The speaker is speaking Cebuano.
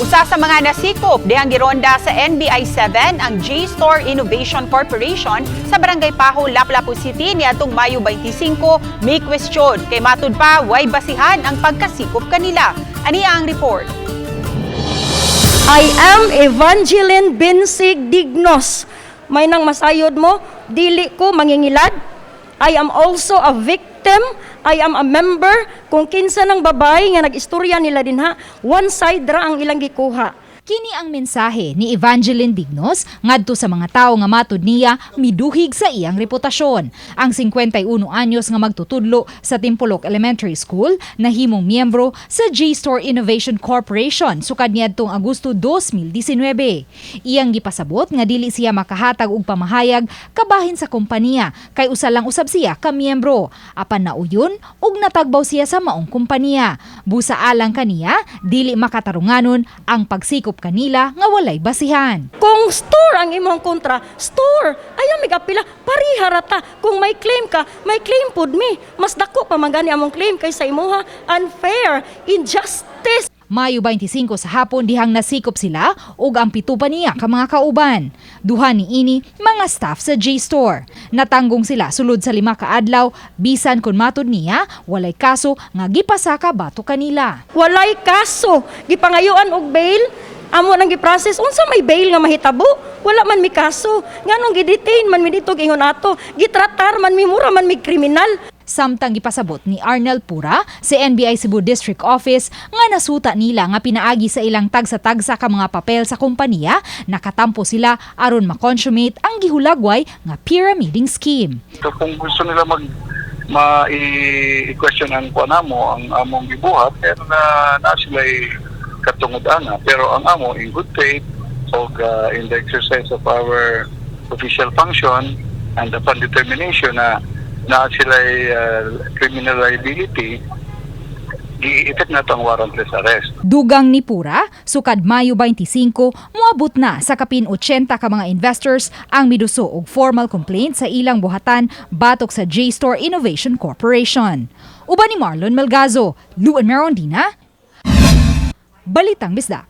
Usa sa mga nasikop dihang gironda sa NBI 7 ang J-Store Innovation Corporation sa Barangay Pajo, Lapu-Lapu City niadtong Mayo 25. May question kay matud pa way basihan ang pagkasikop kanila. Ani ang report. I am Evangeline Binsig Dignos. May nang masayod mo, dili ko mangingilad. I am also a victim. I am a member. Kung kinsa ng babae nga nag-istorya nila dinha, one side ra ang ilang gikuha. Kini ang mensahe ni Evangeline Dignos ngadto sa mga tawo nga matud niya miduhig sa iyang reputasyon. Ang 51 anyos nga magtutudlo sa Timpulok Elementary School nahimong miyembro sa J-Store Innovation Corporation sukad niadtong Agosto 2019. Iyang gipasabot nga dili siya makahatag og pamahayag kabahin sa kompanya kay usa lang usab siya ka miyembro. Apan nauyon ug natagbaw siya sa maong kompanya. Busa alang kaniya, dili makatarunganon ang pagsikop kanila nga walay basihan. Kung store ang imong kontra, store. Ayaw mig-apila, pareha ra ta. Kung may claim ka, may claim pud mi. Mas dako pa man gani among claim kaysa imuha. Unfair, injustice. Mayo 25 sa hapon dihang nasikop sila ug ang pito pa niya ka mga kauban. Duha ni ini mga staff sa J-Store. Natanggong sila sulod sa 5 ka adlaw bisan kun matud niya walay kaso nga gipasaka batok kanila. Walay kaso. Gipangayuan og bail, amo nang giprocess. Unsa may bail nga mahitabo? Wala man mi kaso. Nganong gidetain man mi dito ingon ato? Gitratar man mi, mura man mi kriminal. Samtang gipasabot ni Arnel Pura sa NBI Cebu District Office nga nasuta nila nga pinaagi sa ilang tagsa-tagsa ka mga papel sa kompanya, nakatampo sila aron ma-consummate ang gihulagway nga pyramiding scheme. So kung gusto nila mag ma i-question ang kuan namo, ang among gibuhat, pero na sila katungod ana, pero ang amo, in good faith og in the exercise of our official function and upon determination na na sila criminal liability, gi-effect nato ang warrantless arrest. Dugang ni Pura, sukad Mayo 25, moabot na sa kapin 80 ka mga investors ang miduso og formal complaint sa ilang buhatan batok sa J-Store Innovation Corporation. Uban ni Marlon Melgazo, Luan Merondina, Balitang Bisdak.